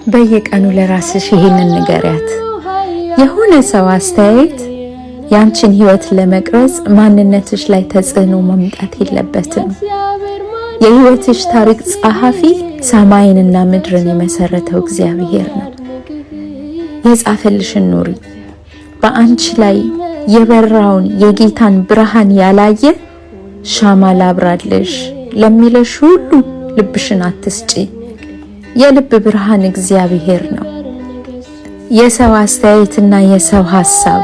በየቀኑ ለራስሽ ይሄንን ንገሪያት። የሆነ ሰው አስተያየት ያንቺን ህይወት ለመቅረጽ ማንነትሽ ላይ ተጽዕኖ ማምጣት የለበትም። የህይወትሽ ታሪክ ጸሐፊ ሰማይንና ምድርን የመሰረተው እግዚአብሔር ነው። የጻፈልሽን ኑሪ። በአንቺ ላይ የበራውን የጌታን ብርሃን ያላየ ሻማ ላብራልሽ ለሚለሽ ሁሉ ልብሽን አትስጪ። የልብ ብርሃን እግዚአብሔር ነው። የሰው አስተያየትና የሰው ሐሳብ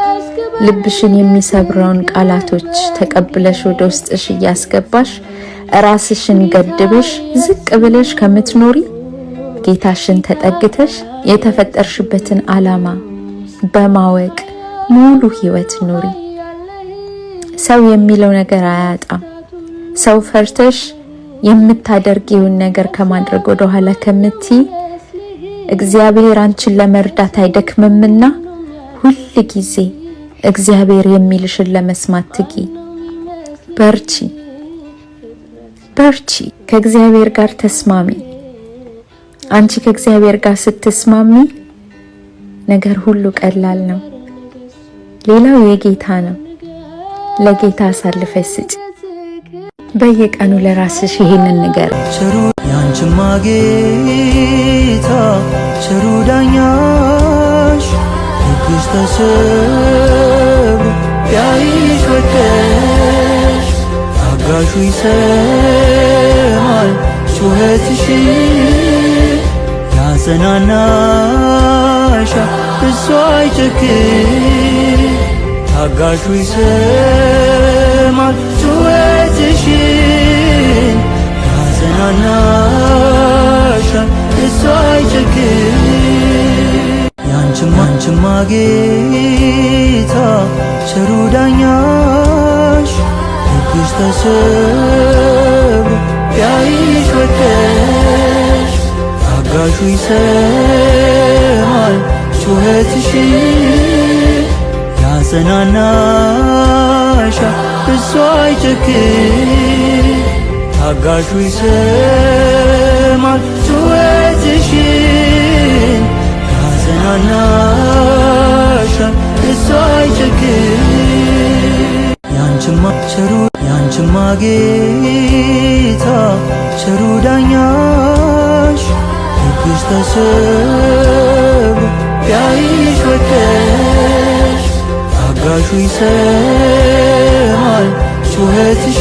ልብሽን የሚሰብረውን ቃላቶች ተቀብለሽ ወደ ውስጥሽ እያስገባሽ ራስሽን ገድበሽ ዝቅ ብለሽ ከምትኖሪ ጌታሽን ተጠግተሽ የተፈጠርሽበትን ዓላማ በማወቅ ሙሉ ህይወት ኑሪ። ሰው የሚለው ነገር አያጣም። ሰው ፈርተሽ የምታደርጊውን ነገር ከማድረግ ወደ ኋላ ከምትይ እግዚአብሔር አንቺን ለመርዳት አይደክምምና ሁል ጊዜ እግዚአብሔር የሚልሽን ለመስማት ትጊ። በርቺ በርቺ። ከእግዚአብሔር ጋር ተስማሚ። አንቺ ከእግዚአብሔር ጋር ስትስማሚ ነገር ሁሉ ቀላል ነው። ሌላው የጌታ ነው። ለጌታ አሳልፈሽ ስጪ። በየቀኑ ለራስሽ ይሄንን ንገሪ። ቸሩ ያንቺማ ጌታ ቸሩ ዳኛሽ ልብሽ ተሰብሮ ቢያይሽ ወደሽ ታጋሹ ይሰማል ጩኸትሽ ያጽናናሻል እሱ አይጨክን ታጋሹ ይሰማል ጩኸትሽን ያጽናናሻል እሱ አይጨክን። ያንቺማ አንቺማ ጌታ ቸሩ ዳኛሽ ልብሽ ተሰብሮ ቢያይሽ ወደሽ ታጋሹ ይሰማል ጩኸትሽን ያጽናናሻል እሱ አይጨክን ታጋሹ ይሰማል ጩኸትሽን ያጽናናሻል እሱ አይጨክን። ያንቺማ ቸሩ ያንቺማ ጌታ ቸሩ ዳኛሽ ልብሽ ተሰብሮ ቢያይሽ ወደሽ ታጋሹ ይሰማል ጩኸትሽ።